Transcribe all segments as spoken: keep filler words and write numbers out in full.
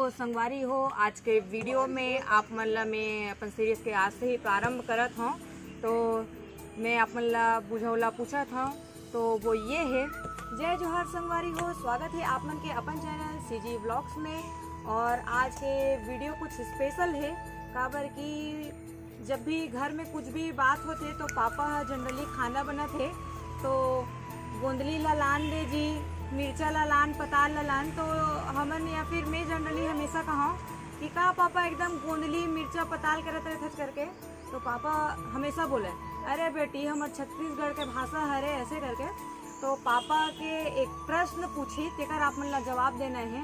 संगवारी हो, आज के वीडियो में आप मन ला मैं अपन सीरीज के आज से ही प्रारंभ करत हूँ। तो मैं आप मन ला बुझौला पूछत हूँ, तो वो ये है। जय जोहार संगवारी हो, स्वागत है आप मन के अपन चैनल सीजी व्लॉग्स में। और आज के वीडियो कुछ स्पेशल है, काबर कि जब भी घर में कुछ भी बात होथे तो पापा ह जनरली खाना बनाथे तो गोंदली ला लान दे जी, मिर्चा ला लान, पताल ला लान, तो हमन या फिर मैं जनरली हमेशा कहूँ कि का पापा एकदम गोंदली मिर्चा पताल करत रहथच करके। तो पापा हमेशा बोले, अरे बेटी, हमर छत्तीसगढ़ के भाषा हरे, ऐसे करके। तो पापा के एक प्रश्न पूछी, तेकर आप मन ला जवाब देना है।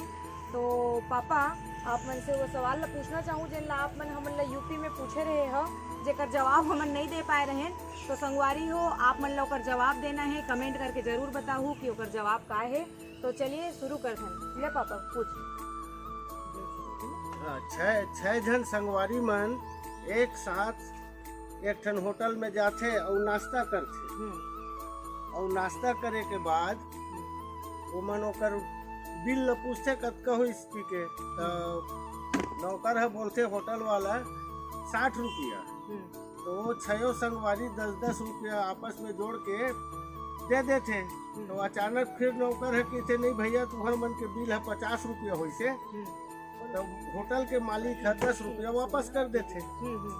तो पापा, आप मन से वो सवाल ला पूछना चाहूँ जेन ला आप मन हमन ला यूपी में पूछे रहे हो, जेकर जवाब हमन नहीं दे पाए रहेन। तो संगवारी हो, आप मन ला ओकर जवाब देना है, कमेंट करके जरूर बताहू कि ओकर जवाब का है। तो चलिए शुरू करथन। ले पापा, पूछ। हाँ, छह छह झन संगवारी मन एक साथ एक ठन होटल में जाथे अउ नाश्ता करथे। हम्म, अउ नाश्ता करे के बाद ओमन ओकर बिल ल पूछथे, कतका होइस पी के। त नौकर ह बोलथे होटल वाला, साठ रुपया। हम्म, तो वो छयो संगवारी दस दस रुपया आपस में जोड़ के दे देथे। तो अचानक फिर नौकर ह कहथे, नहीं भैया, तुहर मन के बिल ह पचास रुपया होइसे। हम्म, तो होटल के मालिक ह दस रुपया वापस कर देथे। हम्म, हम्म,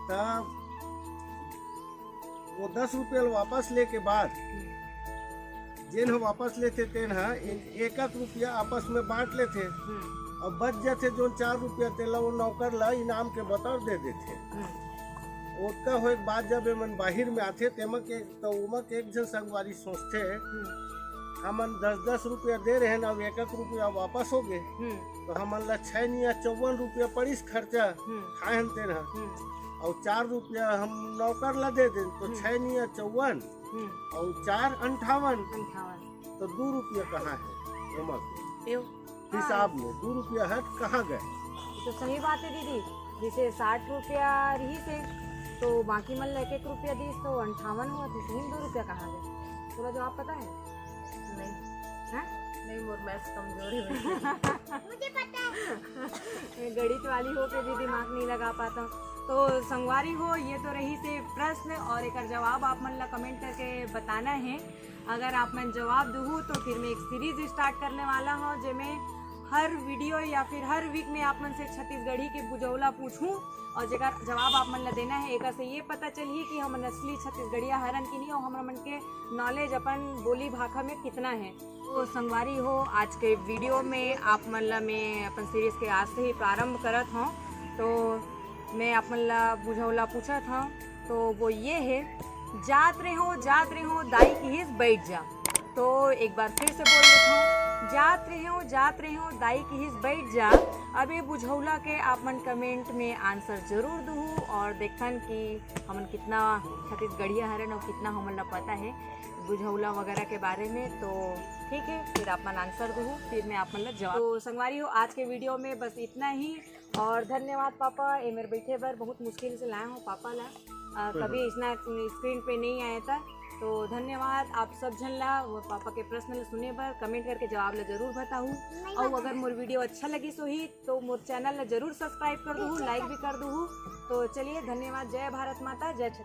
तब वो दस रुपया ल वापस लेके बाद जेन ह वापस लेथे तेन ह एक एक रुपया आपस में बांट लेथे। हम्म, अब बच जाथे जोन चार रुपया, तेला वो नौकर ला इनाम के बतौर दे देथे। हम्म, ओतका होए के बाद जब एमन बाहिर में आथे, तेमा के तो ओमा के एक झन संगवारी सोचथे, हम्म, हमन दस दस रुपया दे रहे हैं, अब एक एक रुपया वापस हो गए, हम्म, तो हमन ला छह निया चौवन रुपया पड़िस खर्चा, हम्म, खाए हन तेन ह, हम्म, और चार रुपया हम नौकर ला दे देन, तो हम्म। छह निया चौवन हम्म, और चार अंठावन, अंठावन। तो दो रुपया कहाँ है ओमा के यो, हिसाब में दो रुपया हट कहाँ गए? तो सही बात है दीदी, जैसे साठ रुपया रही से तो बाकी मन ला एक एक रुपया दीस तो अंठावन हुआ थे, सही में दो रुपया कहाँ गए? पूरा जवाब पता है? नहीं, हैं? नहीं, मोर मैथ्स कमजोर है। मुझे पता है। मैं गणित वाली हो के भी दिमाग नहीं लगा पाता। तो संगवारी हो, ये तो रही से प्रश्न और एकर जवाब आप मन ला कमेंट करके बताना है। अगर आप मन जवाब दूहू तो फिर मैं एक सीरीज स्टार्ट करने वाला हूँ, जेमे हर वीडियो या फिर हर वीक में आप मन से छत्तीसगढ़ी के बुझौला पूछूं और जेकर जवाब आप मन ला देना है। एकर से ये पता चलिए कि हमन असली छत्तीसगढ़िया हरन कि नहीं और हमर मन के नॉलेज अपन बोली भाखा में कितना है। तो संगवारी हो, आज के वीडियो में आप मन ला मैं अपन सीरीज के आज से ही प्रारंभ करत हूँ। तो मैं आप मन ला बुझौला पूछत हूँ, तो वो ये है, जात रहे हो, जात रहे हो, दाई किहिस बैठ जा। तो एक बार फिर से बोल देता हूँ, जात रहे हो, जात रहे हो, दाई किहिस बैठ जा। अब ये बुझौला के आप मन कमेंट में आंसर जरूर दूहू और देखन कि हमन कितना छत्तीसगढ़िया हरन और कितना हमन ला पता है बुझौला वगैरह के बारे में। तो ठीक है, फिर आप मन आंसर दूहू, फिर मैं आप मन ला जवाब। तो संगवारी हो, आज के वीडियो में बस इतना ही और धन्यवाद पापा, ये मेरे बैठे बर बहुत मुश्किल से लाए हो पापा ला। अ, कभी इसना स्क्रीन पे नहीं आया था, तो धन्यवाद आप सब झन ला। और पापा के प्रश्न ला सुने बर कमेंट करके जवाब ला जरूर बताहू। और अगर मोर वीडियो अच्छा लगिस होही तो मोर चैनल ला जरूर सब्सक्राइब कर दूहू, लाइक भी कर दूहू। तो चलिए, धन्यवाद। जय भारत माता, जय छत्तीसगढ़।